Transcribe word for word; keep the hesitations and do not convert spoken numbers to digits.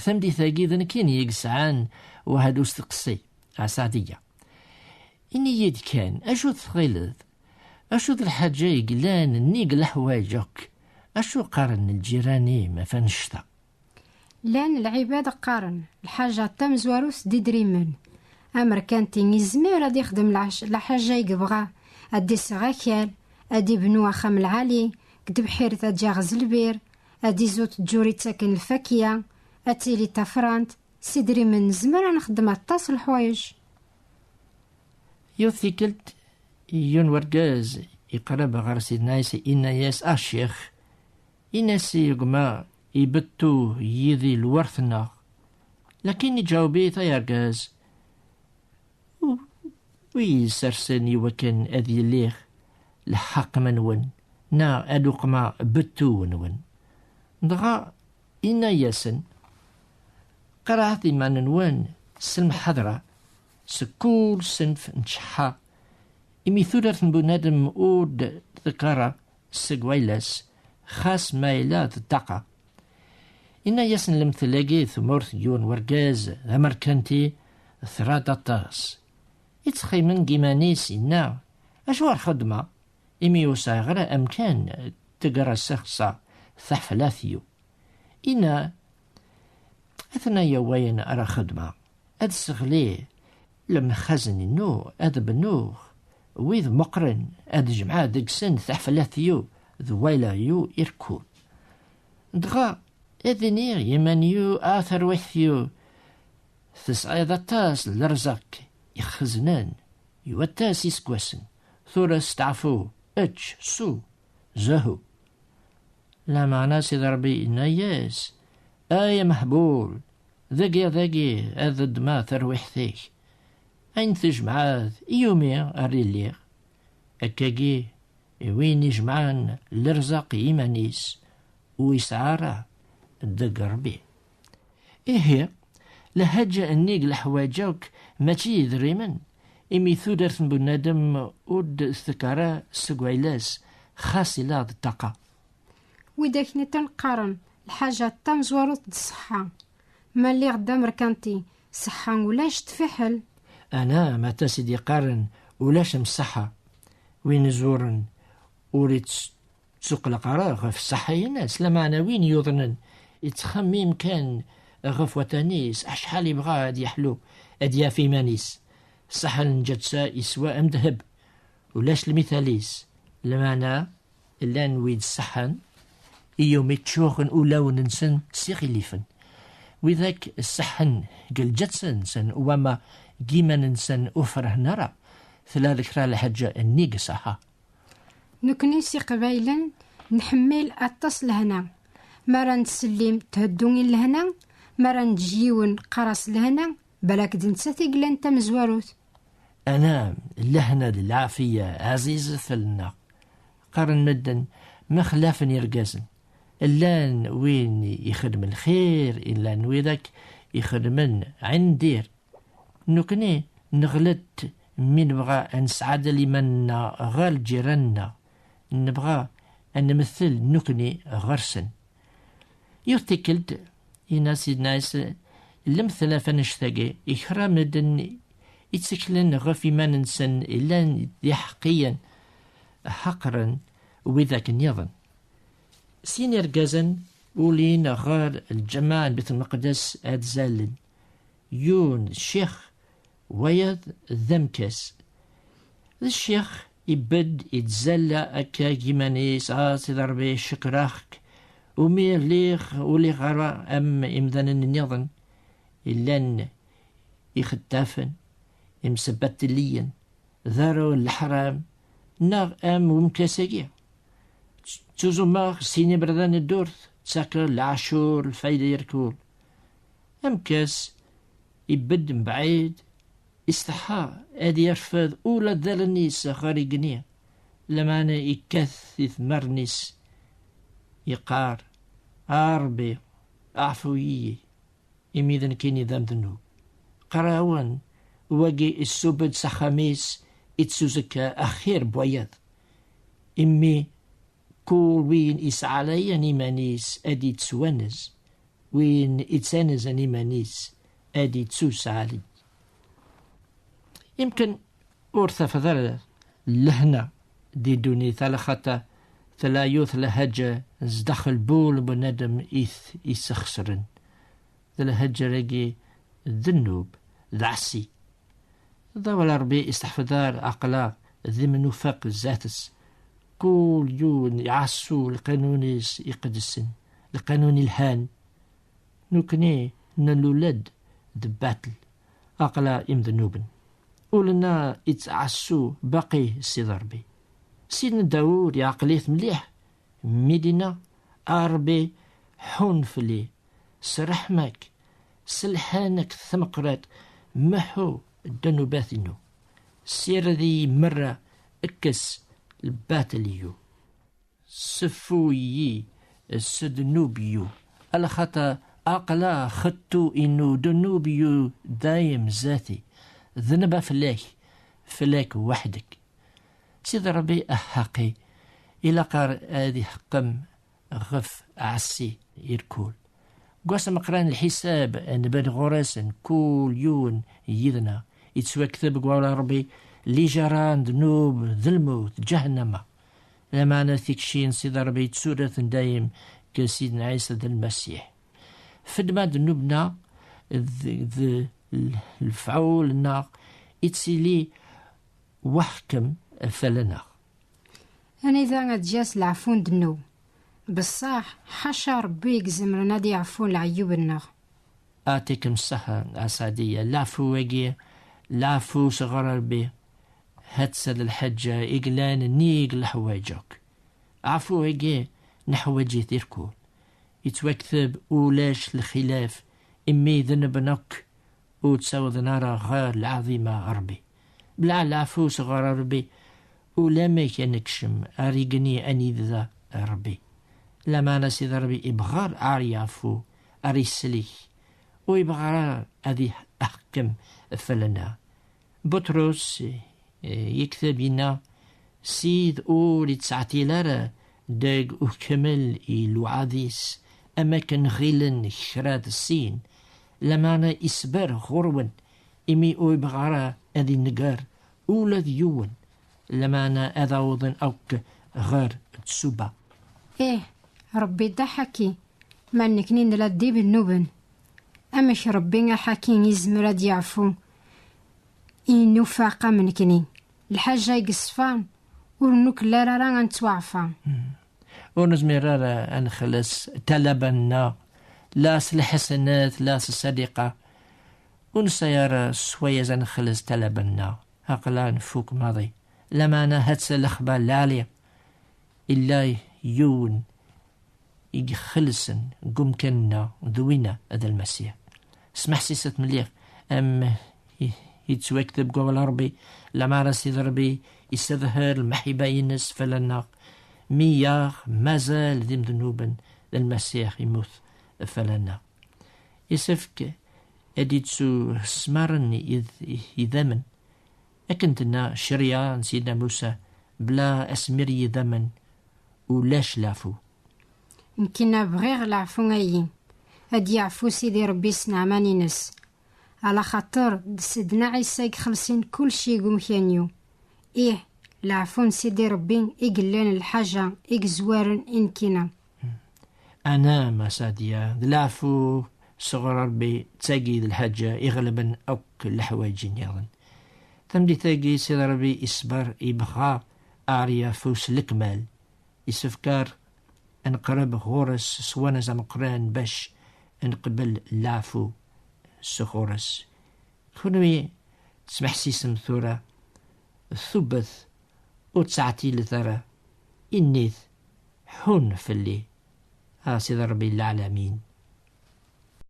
Tameddit-agi d nekkini i yesɛan waḥed usteqsi, a Saɛdiya. Ini-yi-d kan, acu tɣileḍ? Acu d lḥaǧa i yellan nnig leḥwayeǧ akk? Acu qqaren lǧiran-im ɣef annect-a? Llan lɛibad qqaren, lḥaǧa tamezwarut d idrimen. Amerkanti izmer ad ixdem lɛac-, lḥaǧa i yebɣa, ad d-iseɣ akal, ad ibnu axxam lɛali, deg tebḥirt ad d-yaɣez lbir, ad izutt ttjur ittaken lfakya, ad tili tafrant, s idrimen nezmer ad nexdem aṭas n leḥwayeǧ. Yiwet tikkelt, yiwen wergaz iqreb ɣer Sidna Ɛisa, inna-yas, a ccix, ini-as i gma ibettu yid-i lwert-nneɣ. Lakin iǧaweb-it, ay argaz, wi yessersen i wakken ad yiliɣ lḥaqem-nwen, neɣ ad uqmeɣ bettu-nwen? Dɣa inna-yasen, qerɛet iman-nwen s lemḥadra seg kul ssenf n tceḥḥa, imi tudert n bunadem ur d-tqerra seg wayla-s, xas ma yella d ṭṭaqa. Inna-yasen lemtel-agi, tmurt n yiwen wergaz d amerkanti trad aṭas. Ittxemim deg iman-is, inna, acu ara xedmeɣ, imi ur sɛiɣ ara amkan deg ara sexṣa taḥflat-iw? Inna, atnaya wayen ara xedmeɣ, ad sseɣliɣ lemxazen-inu, ad bnuɣ wid meqqren, ad jemɛeɣ deg-sen taḥflat-iw d wayla-iw irkul. Dɣa ad iniɣ i yiman-iw, a tarwiḥt-iw, tesɛiḍ aṭas n lerẓaq ixeznen i waṭas iseggasen, tura steɛfu, ečč, sew, zahu. Lameɛna Sidi Ṛebbi yenna-yas, ay ameḥbul, dagi, dagi ad ddmeɣ tarwiḥt-ik. Ayen tjemɛeḍ i yumi ara iliɣ. Akkagi i win ijemɛen lerẓaq i yiman-is, ur yesɛi ara deg Ṛebbi. Ihi, lḥaǧa nnig leḥwayeǧ akk mačči d idrimen, imi tudert n bunadem ur d-tekka ara seg wayla-s, xas ila d ṭṭaqa. Widak nniḍen qqaren, lḥaǧa tamezwarut d ṣṣeḥḥa. Ma lliɣ d amerkanti, ṣṣeḥḥa ulac, tfiḥel. Ana, ma d-as i d-yeqqaren, ulac am ṣṣeḥḥa. Win izuren ur itts-, ttuqlaq ara ɣef ṣṣeḥḥa-ines, lameɛna win yuḍnen ittxemmim kan ɣef watan-is, acḥal ibɣa ad yeḥlu, ad yaf iman-is. Ṣṣeḥḥa n lǧetta iswa am ddheb, ulac lmital-is. Lameɛna llan wid ṣeḥḥan, i yumi ččuɣen ulawen-nsen s iɣilifen. Widak ṣeḥḥan deg lǧetta-nsen, wama deg iman-nsen ur ferḥen ara, tella d kra lḥaǧa nnig ṣṣeḥḥa. Nekni s Iqbaylen nḥemmel aṭas lehna. Mi ara nettsellim, theddu i lehna. Mi ara neǧǧ yiwen, qqar-as lehna, balak d nettat i yellan d tamezwarut. Anam, lehna d lɛafiya ɛzizet fell-nneɣ. Qqaren medden, mxellafen irgazen. Llan win ixedmen lxir, llan widak ixedmen ɛindir. Nekni neɣleḍ mi nebɣa ad nesɛadel iman-nneɣ ɣer lǧiran-nneɣ, nebɣa ad nmettel nekni ɣer-sen. Yiwet tikkelt, yenna Sidna Ɛisa, lemtel ɣef annect-agi, i kra medden itteklen ɣef iman-nsen llan d iḥeqqiyen, ḥeqren widak nniḍen. Sin irgazen ulin ɣer lǧameɛ n Bit Lmeqdes ad zalen. Yiwen d ccix, wayeḍ d amekkas. D ccix ibedd, ittzalla akka deg iman-is, a Sidi Ṛebbi, cekreɣ-k, umi lliɣ ur lliɣ ara am imdanen nniḍen, illan ixettafen, imsebbatliyen, d arraw n leḥram, neɣ am umekkas-agi. Ttuzumeɣ sin iberdan n ddurt, ttakeɣ leɛcur, lfayda irkul. Amekkas ibedd mebɛid, isteḥḥa ad yerfed ula d allen-is ɣer igenni, lameɛna ikkat i tmerren-is, yeqqar, a Ṛebbi, aɛfu-yi, imi d nekkini d amdnub. Qqar-awen, wagi issub-d s axxam-is, ittzuzekka axir n wayeḍ. Imi kul win isɛalayen iman-is ad ittwanez, win ittanezan iman-is ad ittusɛali. Imken ur tafeḍ ara lehna di ddunit, ala xaṭer tella yiwet lhaǧa zdaxel n wul n bnadem i t-isexsren. D lhaǧa-agi d ddnub, d ɛessi. D awal Ṛebbi isteḥfeḍ ar aql-aɣ d imnufaq zdat-s. Kul yiwen iɛessu lqanun-is iqedsen, lqanun ilhan. Nekni nlul-d d baṭel, aql-aɣ imednuben. Ul-nneɣ ittɛessu baqi Sidi Ṛebbi. Sidna Dawed iɛqel-it mliḥ, mi d-inna: "A Ṛebbi, ḥun fell-i, s ṛṛeḥma-k, s lḥana-k tameqqrant, meḥḥu ddnubat-inu. Sired-iyi merra, kkes lbaṭel-iyu. Seffu-yi s ddnub-iyu, alaxaṭer aql-aɣ xettu-inu ddnub-iyu dayem zdat-i, dnba fell-ak, fell-ak weḥd-k." Sidi Ṛebbi aḥeqqi, ilaq ar ad iḥekkem ɣef ɛessi irkul. Deg wass ameqqran lḥisab nban ɣur-s n kul yiwen yid-neɣ. Yettwakteb deg wawal Ṛebbi lijara n ddnub d lmut, ǧahennama. Lameɛna tikci n Sidi Ṛebbi d tudert n dayem deg Sidna Ɛisa d Lmasiḥ. Fedma ddnub-nneɣ d, d lefɛul-nneɣ ittili weḥkem fell-aneɣ. Anida ad d-yas leɛfu n ddnub? Beṣṣaḥ, ḥaca Ṛebbi i izemren ad yeɛfu leɛyub-nneɣ. Aɛṭikem ṣṣeḥḥa a Saɛdiya, leɛfu-agi, leɛfu sɣur Ṛebbi, ha-tt-a d lḥaǧa i yellan nnig leḥwayeǧ akk. Aɛfu-agi neḥwaǧ-it irkul. Yettwakteb ulac lxilaf imi denben akk ur ttawḍen ara ɣer lɛaḍima n Ṛebbi. Bla leɛfu sɣur Ṛebbi, ulamek ad nekcem ar igenni ad yebda Ṛebbi. Lameɛna Sidi Ṛebbi ibɣa ar yeɛfu, ar isellek, ur yebɣa ara ad iḥekkem fell-aneɣ. Buṭrus, eh, yekteb yenna: "Ssid ur ittɛeṭṭil ara deg ukemmel i lweɛd-is, am akken ɣilen kra d sin, lameɛna isber ɣur-wen, imi ur yebɣa ara ad inegger ula d yiwen, lameɛna ad awḍen akk ɣer tsuba." Ih, Ṛebbi d aḥaki, ma d nekni nella d ibennuben. Amek Ṛebbi aḥaki izmer ad yeɛfu i nufaq am nekni? Lḥaǧa i yeṣfan, ur nuklal ara ad nettwaɛfa. Ur nezmir ara ad nexles talaba-nneɣ, la s lḥasanat, la s ṣṣadiqa. Ur nesɛi ara s waya ad nexles talaba-nneɣ. Aql-aɣ nfuk maḍi. Lameɛna ha-tt-a lexbar lɛali. Illa yiwen i ixellṣen deg umkan-nneɣ d winna d Lmasiḥ. Smeḥsiset mliḥ, am i-, yettwakteb deg wawal Ṛebbi, lameɛna Sidi Ṛebbi isedher lmeḥiba-ines fell-aneɣ, mi yaɣ mazal d imednuben, d Lmasiḥ immut fell-aneɣ. Yessefk ad ittusmaren id-, idammen. Akken tenna ccariɛa n Sidna Musa, bla asmir n yidammen, ulac leɛfu. Nekkina bɣiɣ leɛfu-ayi. Ad yeɛfu Sidi Ṛebbi s nneɛma-ines. Ɛla xaṭer d Sidna Ɛisa i ixellṣen kulci deg umkan-iw. Ih, leɛfu n Sidi Ṛebbi i yellan lḥaǧa i yezwaren i nekkina. Anam a Saɛdiya, d leɛfu sɣur Ṛebbi, d tagi d lḥaǧa iɣelben akk leḥwayeǧ nniḍen. Tameddit-agi, Sidi Ṛebbi iṣber, ibɣa ar yeɛfu s lekmal. Isefk ar neqreb ɣur-s s wanaz ameqqran bac nqebbel leɛfu sɣur-s. Kunwi tesmeḥsisem tura, tubbet, ur ttɛeṭṭilet ara, init: "Ḥun fell-i, a Sidi Ṛebbi n leɛlamin."